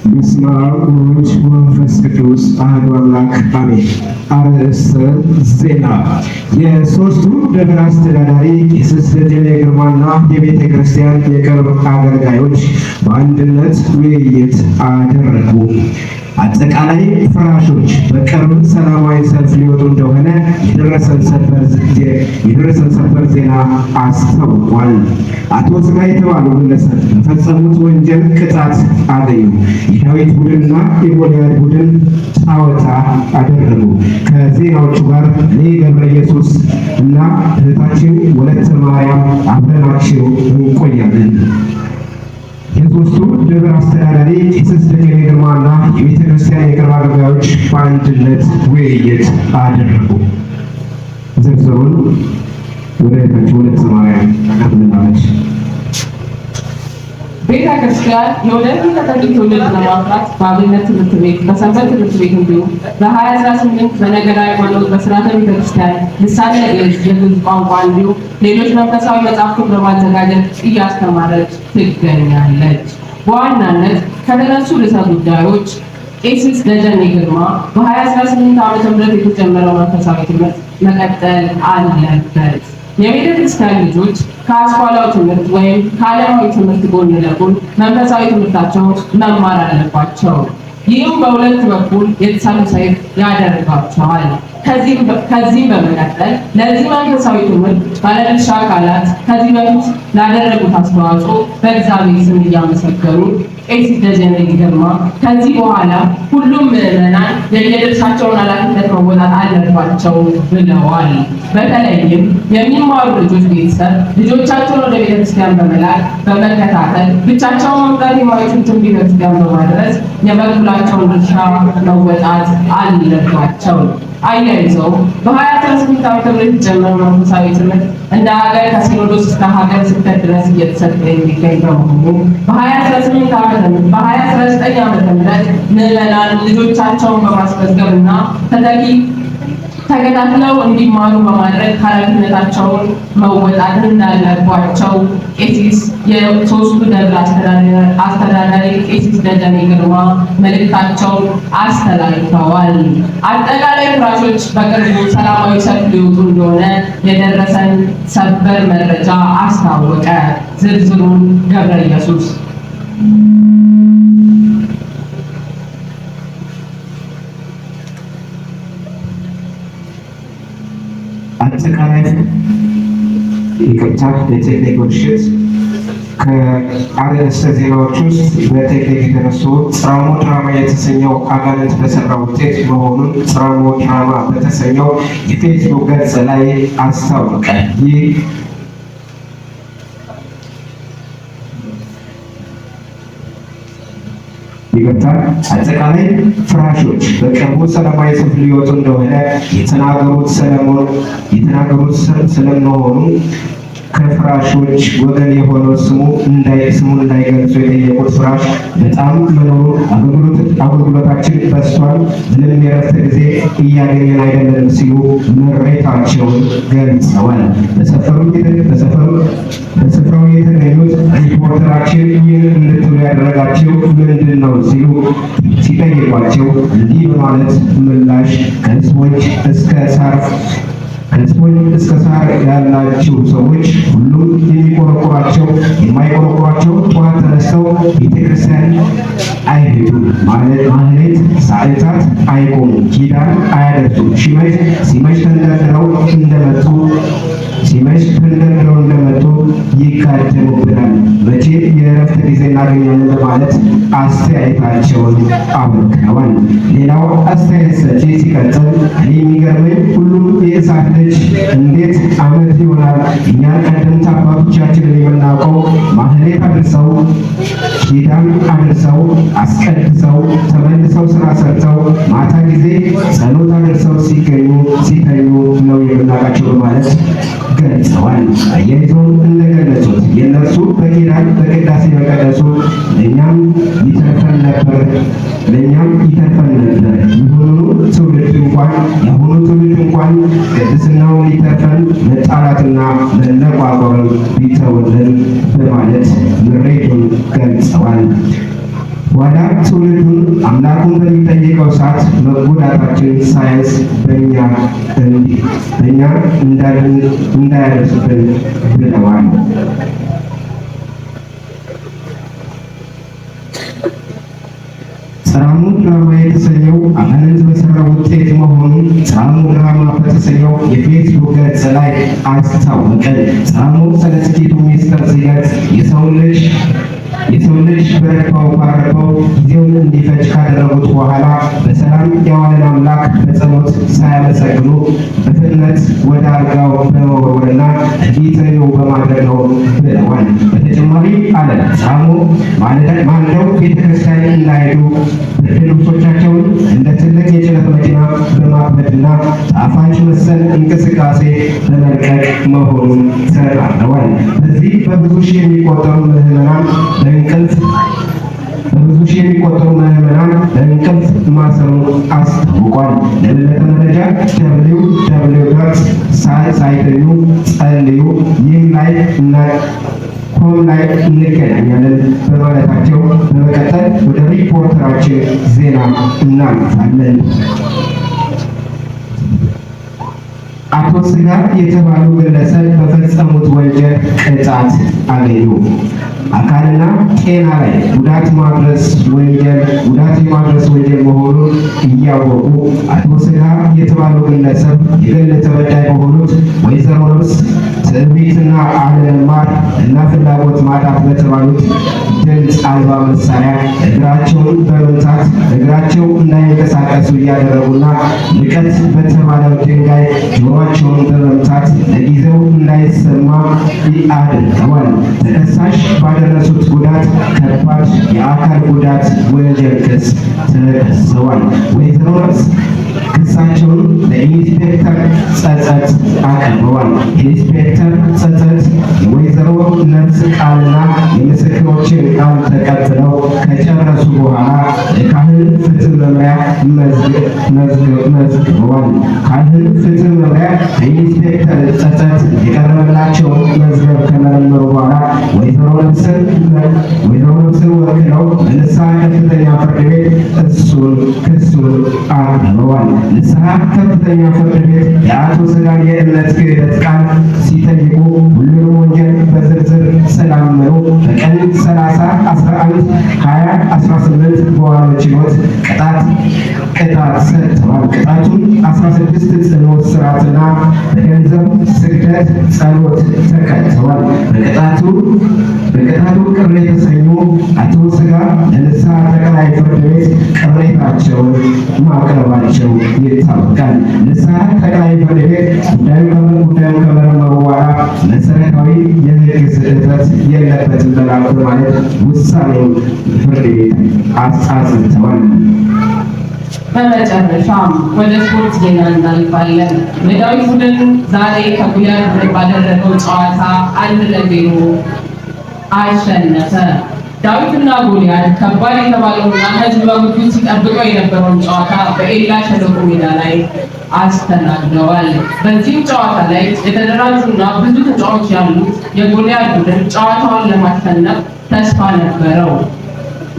በስመ አብ ወወልድ ወመንፈስ ቅዱስ አሐዱ አምላክ አሜን። አርዕስተ ዜና። የሦስቱ ደብር አስተዳዳሪ ቄስ ደጀኔ ግርማና የቤተ ክርስቲያን የቅርብ አገልጋዮች በአንድነት ውይይት አደረጉ። አጠቃላይ ፍራሾች በቅርብ ሰላማዊ ሰልፍ ሊወጡ እንደሆነ የደረሰን ሰበር ዜና አስታውቋል። አቶ ስጋ የተባሉ ግለሰብ በፈጸሙት ወንጀል ቅጣት አገኙ። የዳዊት ቡድንና የጎልያድ ቡድን ጨዋታ አደረጉ። ከዜናዎቹ ጋር እኔ ገብረ ኢየሱስ እና እህታችን ወለተ ማርያም አብረናችሁ እንቆያለን። የሦስቱ ደብር አስተዳዳሪ ቄስ ደጀኔ ግርማና የቤተ ክርስቲያን የቅርብ አገልጋዮች በአንድነት ውይይት አደረጉ። ዝርዝሩን ወደ እህታችን ወለተ ማርያም ታቀርብልናለች። ቤተ ክርስቲያን የወደፊት ተተኪ ትውልድ ለማፍራት በአብነት ትምህርት ቤት፣ በሰንበት ትምህርት ቤት እንዲሁም በ2018 በነገረ ሃይማኖት፣ በስርዓተ ቤተ ክርስቲያን፣ ልሳነ ግዕዝ፣ የግዕዝ ቋንቋ እንዲሁም ሌሎች መንፈሳዊ መጽሐፍትን በማዘጋጀት እያስተማረች ትገኛለች። በዋናነት ከተነሱ ርዕሰ ጉዳዮች ቄስ ደጀኔ ግርማ በ2018 ዓ.ም የተጀመረው መንፈሳዊ ትምህርት መቀጠል አለበት። የቤተ ክርስቲያን ልጆች ከአስኳላው ትምህርት ወይም ከዓለማዊ ትምህርት ጎን ለጎን መንፈሳዊ ትምህርታቸውን መማር አለባቸው። ይህም በሁለት በኩል የተሳሉ ሰይፍ ያደርጋቸዋል። ከዚህም በመቀጠል ለዚህ መንፈሳዊ ትምህርት ባለድርሻ አካላት ከዚህ በፊት ላደረጉት አስተዋጽኦ በእግዚአብሔር ስም እያመሰገኑ ቄስ ደጀኔ ግርማ ከዚህ በኋላ ሁሉም ምዕመናን የየድርሻቸውን ኃላፊነት መወጣት አለባቸው ብለዋል። በተለይም የሚማሩ ልጆች ቤተሰብ ልጆቻቸውን ወደ ቤተክርስቲያን በመላክ በመከታተል ብቻቸውን መምጣት የማይችሉትን ቤተክርስቲያን በማድረስ የበኩላቸውን ድርሻ መወጣት አለባቸው። አያይዘው በ2018 ዓ.ም የተጀመረው መንፈሳዊ ትምህርት እንደ ሀገር ከሲኖዶስ እስከ ሀገር ስብከት ድረስ እየተሰጠ የሚገኝ በመሆኑ በ2018 በ2019 ዓ.ም ምዕመናን ልጆቻቸውን በማስመዝገብ እና ተተኪ ተከታትለው እንዲማሩ በማድረግ ኃላፊነታቸውን መወጣት እንዳለባቸው ቄሲስ የሦስቱ ደብር አስተዳዳሪ ቄሲስ ደጀኔ ግርማ መልእክታቸውን አስተላልፈዋል። አጠቃላይ ፍራሾች በቅርቡ ሰላማዊ ሰልፍ ሊወጡ እንደሆነ የደረሰን ሰበር መረጃ አስታወቀ። ዝርዝሩን ገብረ ኢየሱስ። አጠቃላይ ይቅርታ፣ የቴክኒክ ብልሽት። ከአርዕስተ ዜናዎች ውስጥ በቴክኒክ የተነሱ ጽራሞ ድራማ የተሰኘው አጋንንት በሰራው ውጤት መሆኑን ጽራሞ ድራማ በተሰኘው የፌስቡክ ገጽ ላይ አስታወቀ። ይህ ይቅርታ፣ አጠቃላይ ፍራሾች በቅርቡ ሰላማዊ ሰልፍ ሊወጡ እንደሆነ የተናገሩት ስለመሆኑ ከፍራሾች ወገን የሆነው ስሙን እንዳይገልጹ የጠየቁት ፍራሽ በጣም መኖሩ አገልግሎታችን በዝቷል፣ ምንም የረፍት ጊዜ እያገኘን አይደለንም ሲሉ ምሬታቸውን ገልጸዋል። በስፍራው የተገኙት ሪፖርተራችን ይህን እንድትሉ ያደረጋቸው ምንድን ነው ሲሉ ሲጠይቋቸው እንዲህ በማለት ምላሽ ከህዝቦች እስከ ሳር ያላቸው ሰዎች ሁሉም የሚቆረቆራቸው የማይቆረቆራቸው ጠዋት ተነስተው ቤተክርስቲያን አይሄዱም፣ ማህሌት ሰዓታት አይቆሙም፣ ኪዳን አያደርሱም። ሲመሽ ተንደርድረው እንደመጡ ይጋደሙብናል። መቼ የእረፍት ጊዜ እናገኛለን በማለት አስተያየታቸውን አበርክተዋል። ሌላው አስተያየት ሰጪ ሲቀጥል እኔ የሚገርመኝ ሁሉም የእሳት ልጅ እንዴት ዓመት ይሆናል? እኛ ቀደምት አባቶቻችንን የምናውቀው ማህሌት አድርሰው ኪዳን አድርሰው አስቀድሰው ተመልሰው ስራ ሰርተው ማታ ጊዜ ጸሎት አድርሰው ሲገኙ ሲተኙ ነው የምናውቃቸው በማለት ገልጸዋል። አያይዘውም እንደገለጹት የእነርሱ በኪዳን በቅዳሴ መቀደሱ ለእኛም ይተርፈን ነበር ለእኛም ይተርፈን ነበር። ይሁኑ ትውልድ እንኳን የአሁኑ ትውልድ እንኳን ቅድስናውን ሊተርፈን መጣላትና መነቋቆርን ቢተውልን በማለት ምሬቱን ገልጸዋል። ኋላ ትውልዱን አምላኩን በሚጠይቀው ሰዓት መጎዳታችን ሳያንስ በእኛ እንዳያደርሱብን ብለዋል። ጽራሙ ድራማ የተሰኘው አጋንንት በሰራው ውጤት መሆኑን ጽራሙ ድራማ በተሰኘው የፌስቡክ ገጽ ላይ አስታወቀ። ጽራሙ ስለ ስኬቱ ሚስጥር ሲገልጽ የሰው ልጅ በረባው ባረባው ጊዜውን እንዲፈጅ ካደረጉት በኋላ በሰላም የዋለን አምላክ በጸሎት ሳያመሰግኑ በፍጥነት ወደ አልጋው በመወርወርና እንዲተኙ በማድረግ ነው ብለዋል። በተጨማሪ አለ ጽራሙ ማልደው ቤተክርስቲያን እንዳይሄዱ ብርድ ልብሶቻቸውን እንደ ትልቅ የጭነት መኪና በማክበድና ጣፋጭ መሰል እንቅስቃሴ በመልቀቅ መሆኑን ተናግረዋል። በዚህ በብዙ ሺህ የሚቆጠሩ ምዕመናን በእንቅልፍ ማሰሩን አስታውቋል። ለበለጠ መረጃ www ሳይተኙ ጸልዩ ይህ ላይ እና com ላይ እንገናኛለን በማለታቸው በመቀጠል ወደ ሪፖርተራችን ዜና እናልፋለን። አቶ ስጋ የተባሉ ግለሰብ በፈጸሙት ወንጀል ቅጣት አገኙ። አካልና ጤና ላይ ጉዳት የማድረስ ወንጀል መሆኑን እያወቁ አቶ ስጋ የተባሉ ግለሰብ የግል ተበዳይ በሆኑት ወይዘሮ ነፍስ ትዕቢትና አለመማር እና ፍላጎት ማጣት በተባሉት ድምፅ አልባ መሳሪያ እግራቸውን በመምታት እግራቸው እንዳይንቀሳቀሱ እያደረጉና ንቀት በተባለው ድንጋይ ጆሯቸውን በመምታት ለጊዜው እንዳይሰማ አድርገዋል። ተከሳሽ ባደረሱት ጉዳት ከባድ የአካል ጉዳት ወንጀል ክስ ተከሰዋል። ወይዘሮ ነፍስ ክሳቸውን ለኢንስፔክተር ጸጸት አቅርበዋል። ኢንስፔክተር ጸጸት የወይዘሮ ነፍስ ቃልና የምስክሮችን ቃል ተቀብለው ከጨረሱ በኋላ ለካህን ፍትህ መምሪያ መዝግበዋል። ካህን ፍትህ መምሪያ ለኢንስፔክተር ጸጸት የቀረበላቸውን መዝገብ ከመረመሩ በኋላ ወይዘሮ ነፍስን ወክለው ለንስሐ ከፍተኛ ፍርድ ቤት ክሱን አቅርበዋል። ንስሐ ከፍተኛ ፍርድ ቤት የአቶ ስጋን የእምነት ክህደት ቃል ሲጠይቁ ሁሉንም ወንጀል በዝርዝር ስላመኑ በቀን 30 11 20 18 በዋለው ችሎት ቅጣት ሰጥተዋል። ቅጣቱን 16 ጽኑ እስራትና በገንዘብ ስግደት ጸሎት ተቀጥተዋል። በቅጣቱ ቅር የተሰኙ አቶ ስጋ ለንስሐ ጠቅላይ ፍርድ ቤት ቅሬታቸውን ማቅረባቸው ይታወቃል። ንስሐ ጠቅላይ ፍርድ ቤት ጉዳዩን ከመረመሩ በኋላ መሰረታዊ የሕግ ስህተት የለበትም በማለት ውሳኔውን ፍርድ ቤት አጽንተዋል። በመጨረሻም ወደ ስፖርት ዜና እናልፋለን። የዳዊት ቡድን ዛሬ ከጎልያድ ቡድን ባደረገው ጨዋታ 1-0 አሸነፈ። ዳዊትና ጎልያድ ከባድ የተባለውና ሕዝብ በጉጉት ሲጠብቀው የነበረውን ጨዋታ በኤላ ሸለቆ ሜዳ ላይ አስተናግደዋል። በዚህም ጨዋታ ላይ የተደራጁና ብዙ ተጫዋች ያሉት የጎልያድ ቡድን ጨዋታውን ለማሸነፍ ተስፋ ነበረው።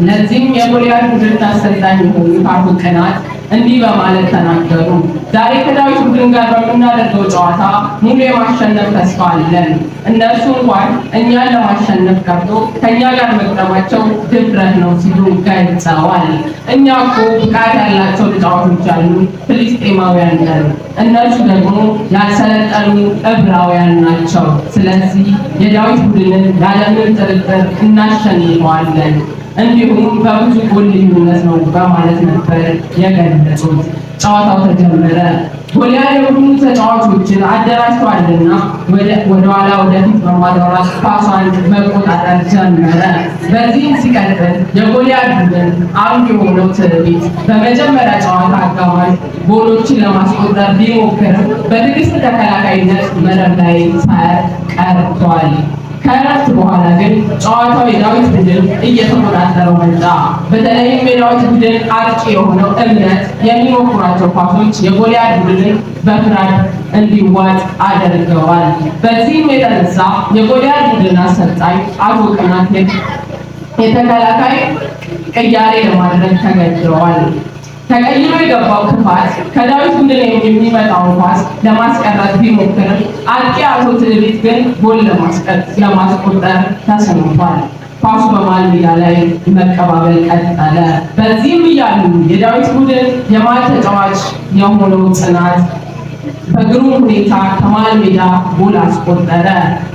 ለዚህም የጎልያድ ቡድን አሰልጣኝ የሆኑት አቶ ቅናት እንዲህ በማለት ተናገሩ። ዛሬ ከዳዊት ቡድን ጋር በምናደርገው ጨዋታ ሙሉ የማሸነፍ ተስፋ አለን። እነርሱ እንኳን እኛን ለማሸነፍ ቀርቶ ከእኛ ጋር መግጠማቸው ድፍረት ነው ሲሉ ገልጸዋል። እኛ እኮ ብቃት ያላቸው ተጫዋቾች ያሉ ፍልስጤማውያን ነን፣ እነርሱ ደግሞ ያልሰለጠኑ ዕብራውያን ናቸው። ስለዚህ የዳዊት ቡድንን ያለምንም ጥርጥር እናሸንፈዋለን እንዲሁም በብዙ ጎል ልዩነት ነው በማለት ነበር የገለጹት። ጨዋታው ተጀመረ። ጎልያድ የቡድኑ ተጫዋቾችን አደራጅቷልና ወደኋላ ወደፊት በማዟዟር ኳሷን መቆጣጠር ጀመረ። በዚህም ሲቀጥል የጎልያድ ቡድን አንዱ የሆነው ትዕቢት በመጀመሪያ ጨዋታ አጋማሽ ጎሎችን ለማስቆጠር ቢሞክርም በትዕግስት ተከላካይነት መረብ ላይ ሳያርፍ ቀርቷል። ከእረፍት በኋላ ግን ጨዋታው የዳዊት ቡድን እየተቆጣጠረው መጣ። በተለይም የዳዊት ቡድን አጥቂ የሆነው እምነት የሚሞክራቸው ኳሶች የጎልያድ ቡድንን በፍርሃት እንዲዋጥ አድርገዋል። በዚህም የተነሳ የጎልያድ ቡድን አሰልጣኝ አቶ ቅናት የተከላካይ ቅያሬ ለማድረግ ተገድደዋል። ተቀይሮ የገባው ክፋት ከዳዊት ቡድን የሚመጣውን ኳስ ለማስቀረት ቢሞክርም አጥቂ አቶ ትዕቢት ግን ጎል ለማስቆጠር ተስኖቷል። ኳሱ በመሃል ሜዳ ላይ መቀባበል ቀጠለ። በዚህም እያሉ የዳዊት ቡድን የመሃል ተጫዋች የሆነው ጽናት በግሩም ሁኔታ ከመሃል ሜዳ ጎል አስቆጠረ።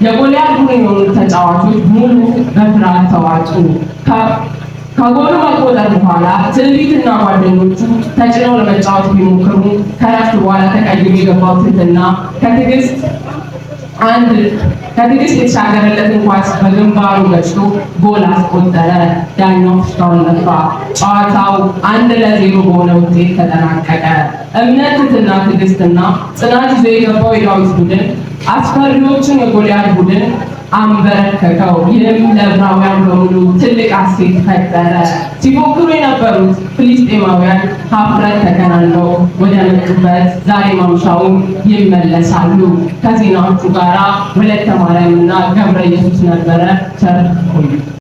የጎልያድ ቡድን የሆኑት ተጫዋቾች ሙሉ በፍርሃት ተዋጡ። ከጎሉ መቆጠር በኋላ ትዕቢትና ጓደኞቹ ተጭነው ለመጫወት ቢሞክሩ ከረፍት በኋላ ተቀይሮ የገባው ትህትና ከትዕግስት የተሻገረለትን ኳስ በግንባሩ ገጭቶ ጎል አስቆጠረ። ዳኛው ፊሽካውን ነፋ። ጨዋታው 1-0 በሆነ ውጤት ተጠናቀቀ። እምነት፣ ትህትና፣ ትዕግስትና ጽናት ይዞ የገባው የዳዊት ቡድን አስፈሪዎቹን የጎልያድ ቡድን አንበረከከው። ይህም ለዕብራውያን በሙሉ ትልቅ ሐሴት ፈጠረ። ሲፎክሩ የነበሩት ፍልስጤማውያን ሀፍረት ተከናንበው ወደ መጡበት ዛሬ ማምሻውን ይመለሳሉ። ከዜናዎቹ ጋራ ወለተ ማርያምና ገብረ ኢየሱስ ነበረ። ቸር ቆዩ።